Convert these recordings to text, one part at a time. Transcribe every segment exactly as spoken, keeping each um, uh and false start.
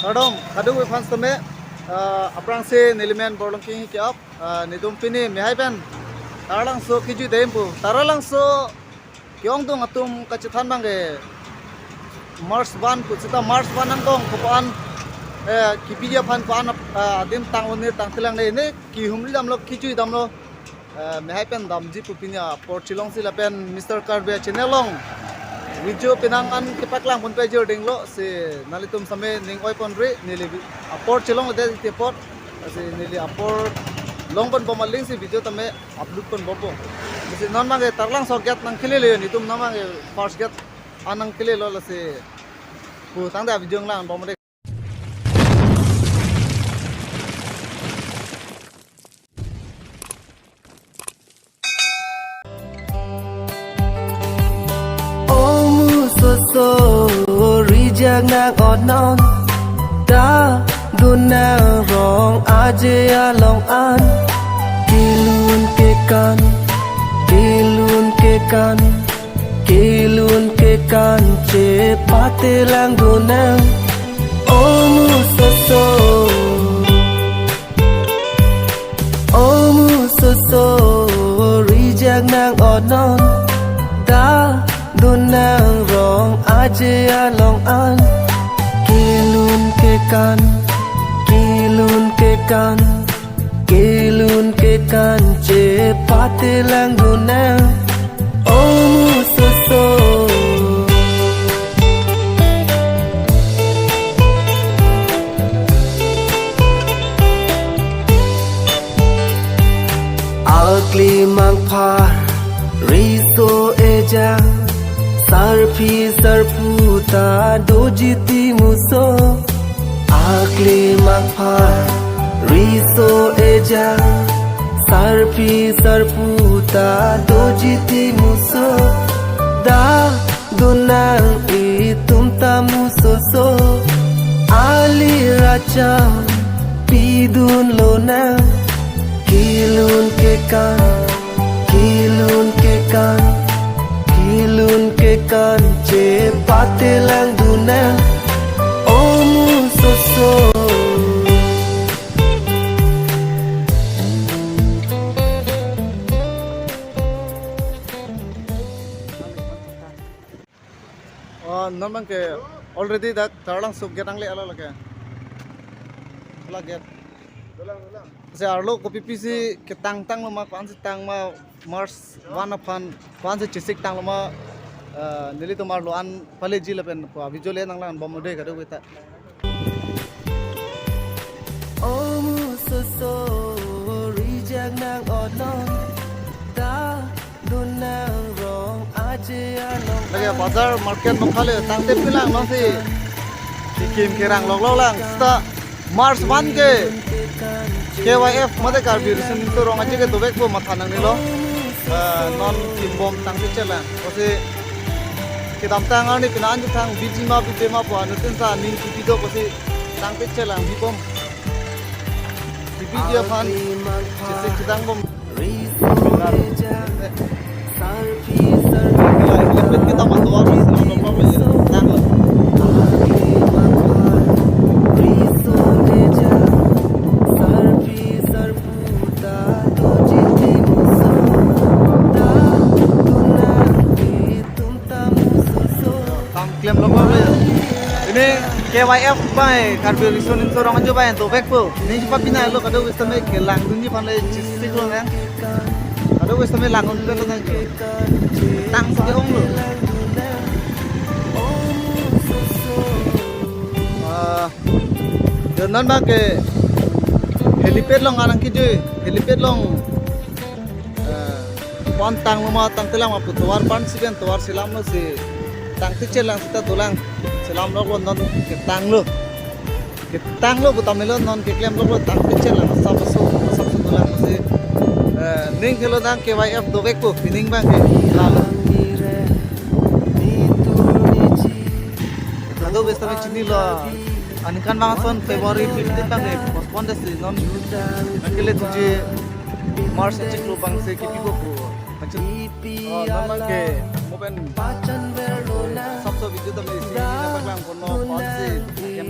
Kardom, kadokave fans tame, ah, aphrangsi neli men Borlongking Ingti ke-ap, ah, netum pini mehai pen Taralangso kejui dam pu, Taralangso ke-ongdung atum kachethan abang ke March one pu seta March one angbong ko-an, eh, kebiji aphan ko-an, ah, adim tanglo ne tangtelang ne ne kehumri damlo kejui damlo, eh, mehai pen damji pu pini apor chelongsi lapen Mister Karbi channel along video penang an kepaklang pon pajir dinglo si nanglitum same ning oi ponri neli vi-, apor chelongledet tepot si neli apor long ponbom aling si video tame upload ponbompo. Si non abang ke Taralangso gate nangkele le netum non abang ke first gate an nangkelelo lasi pu tangte video nanglangbom de. Omu soso rijak nang onon ta dunang rong aje along an kilun kekan kilun kekan kilun kekan chepate lang dunang omu soso. Omu soso rijak nang onon ta dunang rong aje along an kilun kekan kilun kekan kilun kekan chepate lang dunang omu soso. Akli mangpha riso eja sarpi sarpu ta doji ti muso. Akli mangpha riso eja sarpi sarpu ta doji ti muso. Da dunang itum ta musoso ali racha pidun lonang kilun kekan kilun kekan kilun kekan chepate lang dunang omu soso. Oh, non abang ke already dak Taralangso gate nangle-lo lake. Hala gate. Dolang, dolang. Si arlo kopi pisi ketang tanglo ma ko-ansi tang ma March one aphan ko-ansi chesik tanglo ma, eh, nelitum arlo an paleji lapen ko video le nanglangbom de kadokave ta. Omu soso rijak nang onon ta dunang rong aje along. Lake bazar market nokha le tangte pilang nonsi kikim kerang loklok lang seta March one ke K Y F mate Karbi Riso Nimso Rong Aje ke dovekpo matha nangnelo. Eh, non kimbom tangte chelang. Kosi kedamtang arni pina anju thang biji ma biji ma pu anuttin sa ning kipi do kosi tangte chelang bibom. Kebiji aphan chesik chedangbom. Kam klemlok le. Pini K Y F bai Karbi Riso Nimso Rong Aje bai dovekpo. Ningje papinalo kadokave sitame kelangdunji aphan le chesik lonang. Kadokave sitame langdun pe lonang. Tangsi ke-onglo. Ah, non abang ke helipad along an nangkejui, helipad along eh, pon tanglo ma tangtelang ma pu tovar pan si pen tovar selamlo si tangte chelang seta dolang selamlo ko non ketanglo. Ketanglo pu tame lo non keklemlo ko tangte chelang sapso sapso dolang si, eh, ning kelo dang K Y F dovekpo pining abang ke lalo. Kadokave sitame chinilo aningkan abang ason February fifteen abang ke postpone desi non nangkele tuji March chiklo abang si kipipo pu. Machin, oh, non abang ke mo pen sapso video tame isi nangpaklang kono pon si kem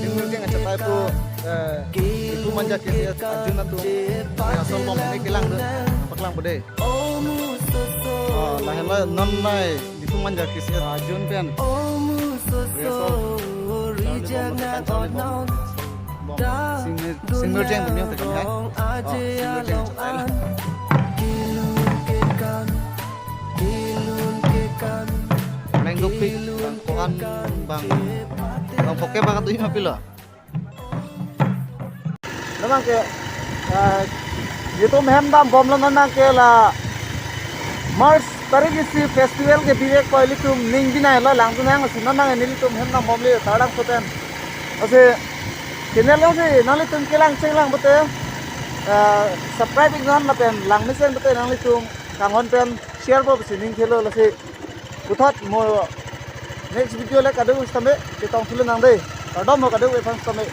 Singmirjeng achetai pu, eh, Ditu Manja K C S ajun atum, eh, asol bom ne kelang dun, paklang pu dei. Oh, lahelo non nai Ditu Manja K C S ajun pen. Rehearsal. Bom, Singmir-, Singmirjeng pu ning tekang hai. Oh, Singmirjeng achetai lo. Neng dopik, bang ko-an, bang, bang poke bang tu ima pilo. Nonang ke, eh, itum hem dam bomlo nonang ke la March tarik isi festival ke bibek ko ilitum ning binai lo lang tunang si nonang nelitum hem dam bomle tardang soten. Ase channel lo si nanglitum kelang chenglang pute, eh, subscribe iknon lapen lang mesen pute nanglitum kanghon pen share po si ning thelo lasi. Puthot mo next video le kadokave sitame chetong thulonang dei. Kardom mo kadokave aphan sitame.